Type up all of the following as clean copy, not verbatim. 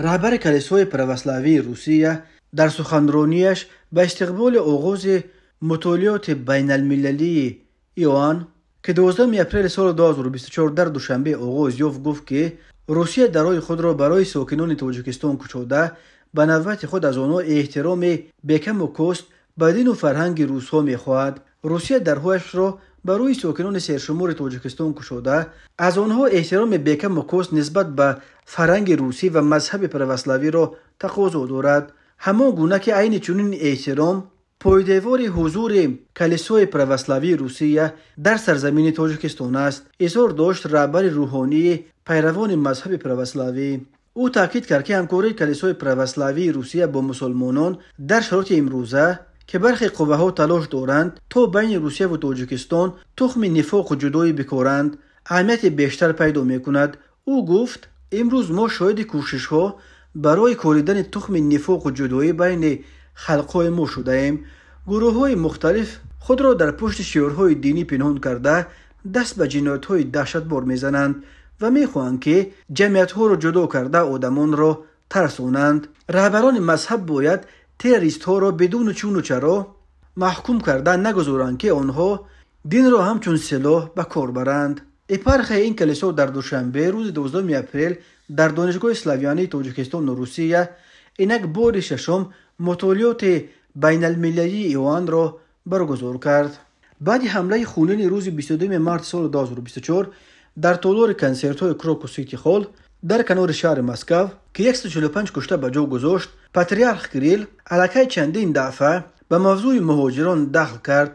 Раҳбари калисои православии Русия дар суханронияш ба истиқболи оғози мутолиоти байналмилалии Иоанн, ки 12 апрели соли 2024 дар Душанбе оғоз ёфт, гуфт, ки Русия дарҳои худро барои сокинони Тоҷикистон кушода, ба навбати худ аз онҳо эҳтироми бекаму кост ба дину фарҳанги русҳо мехоҳад. Русия дарҳояшро барои сокинони сершумори Тоҷикистон кушода, аз онҳо эҳтироми бекаму кост нисбат ба фарҳанги русӣ ва мазҳаби православиро тақозо дорад. Ҳамон гуна ки айни чунин эҳтиром пойдевори ҳузури калисои православии Русия дар сарзамини Тоҷикистон аст, изҳор дошт раҳбари рӯҳонии пайравони мазҳаби православӣ. Ӯ таъкид кард, ки ҳамкории калисои православии Русия бо мусулмонон дар шароити имрӯза, ки бархе қувваҳо талош доранд то байни Русияву Тоҷикистон тухми нифоқу ҷудоӣ бикоранд, аҳамияти бештар пайдо мекунад. Ӯ гуфт, имрӯз мо шоҳиди кӯшишҳо барои коридани тухми нифоқу ҷудоӣ байни халқҳои мо шудаем. Гурӯҳҳои мухталиф худро дар пушти шиорҳои динӣ пинҳон карда, даст ба ҷиноятҳои даҳшатбор мезананд ва мехоҳанд, ки ҷамъиятҳоро ҷудо карда, одамонро тарсонанд. Раҳбарони мазҳаб бояд террористҳоро бидуни чуну чаро маҳкум карда, нагузоранд, ки онҳо динро ҳамчун силоҳ ба кор баранд. Епархияи ин калисо дар Душанбе рӯзи 12 апрел дар Донишгоҳи славянии Тоҷикистону Русия инак бори шашум мутолиоти байналмилалии Иоаннро баргузор кард. Баъди ҳамлаи хунини рӯзи 22 марти соли 2024 дар толори консертҳои Крокус Сити Холл дар канори шаҳри Москав, ки 145 кушта ба ҷо гузошт, патриарх Кирилл аллакай чандин дафъа ба мавзӯи муҳоҷирон дахл кард.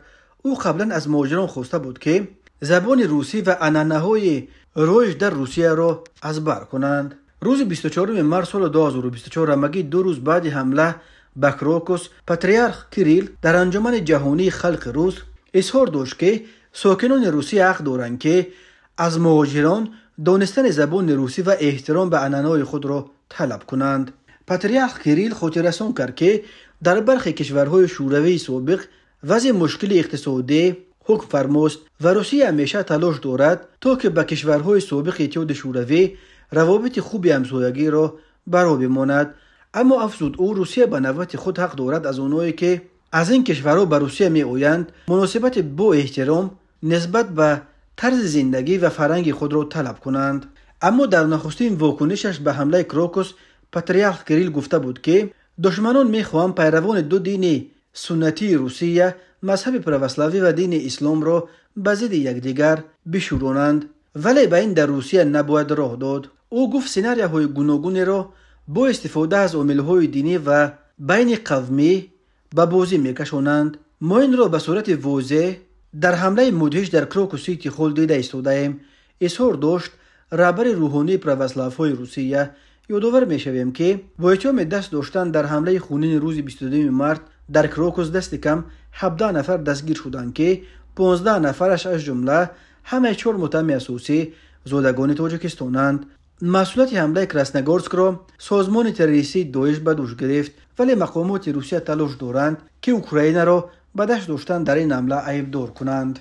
Ӯ қаблан аз муҳоҷирон хоста буд, ки забони русӣ ва анъанаҳои роиҷ дар Русияро аз бар кунанд. Рӯзи 24 март соли 2024, ҳамагӣ 2 рӯз баъди ҳамла ба Крокус, патриарх Кирилл дар Анҷумани ҷаҳонии халқи рус изҳор дошт, ки сокинони Русия ҳақ доранд, ки аз муҳоҷирон донистани забони русӣ ва эҳтиром ба анъанаҳои худро талаб кунанд. Патриарх Кирилл хотиррасон кард, ки дар бархе кишварҳои шӯравии собиқ вазъи мушкили иқтисодӣ ҳукм фармост ва Русия ҳамеша талош дорад, то ки ба кишварҳои собиқи Иттиҳоди Шӯравӣ равобити хуби ҳамсоягиро баро бимонад. Аммо, афзуд ӯ, Русия ба навбати худ ҳақ дорад аз онҳое, ки аз ин кишварҳо ба Русия меоянд, муносибати бо эҳтиром нисбат ба тарзи зиндагӣ ва фарҳанги худро талаб кунанд. Аммо дар нахустин вокунишаш ба ҳамлаи Крокус патриарх Кирилл гуфта буд, ки душманон мехоҳанд пайравони ду дини суннатии Русия, мазҳаби православӣ ва дини исломро ба зидди якдигар бишӯронанд, вале ба ин дар Русия набояд роҳ дод. Ӯ гуфт, сценарияҳои гуногунеро бо истифода аз омилҳои динӣ ва байни қавмӣ ба бозӣ мекашонанд. Мо инро ба сурати возеҳ дар ҳамлаи мудҳиш дар Крокус Сити Холл дида истодаем, изҳор дошт раҳбари рӯҳонии православҳои Русия. Ёдовар мешавем, ки бо иттиҳоми даст доштан дар ҳамлаи хунини рӯзи 22 март дар Крокус дасти кам 17 нафар дастгир шуданд, ки 15 нафараш, аз ҷумла ҳамаи чор муттаҳами асосӣ, зодагони Тоҷикистонанд. Масъулияти ҳамлаи Красногорскро созмони террористии Доиш ба дӯш гирифт, вале мақомоти Русия талош доранд, ки Украинаро ба даст доштан дар ин ҳамла айбдор кунанд.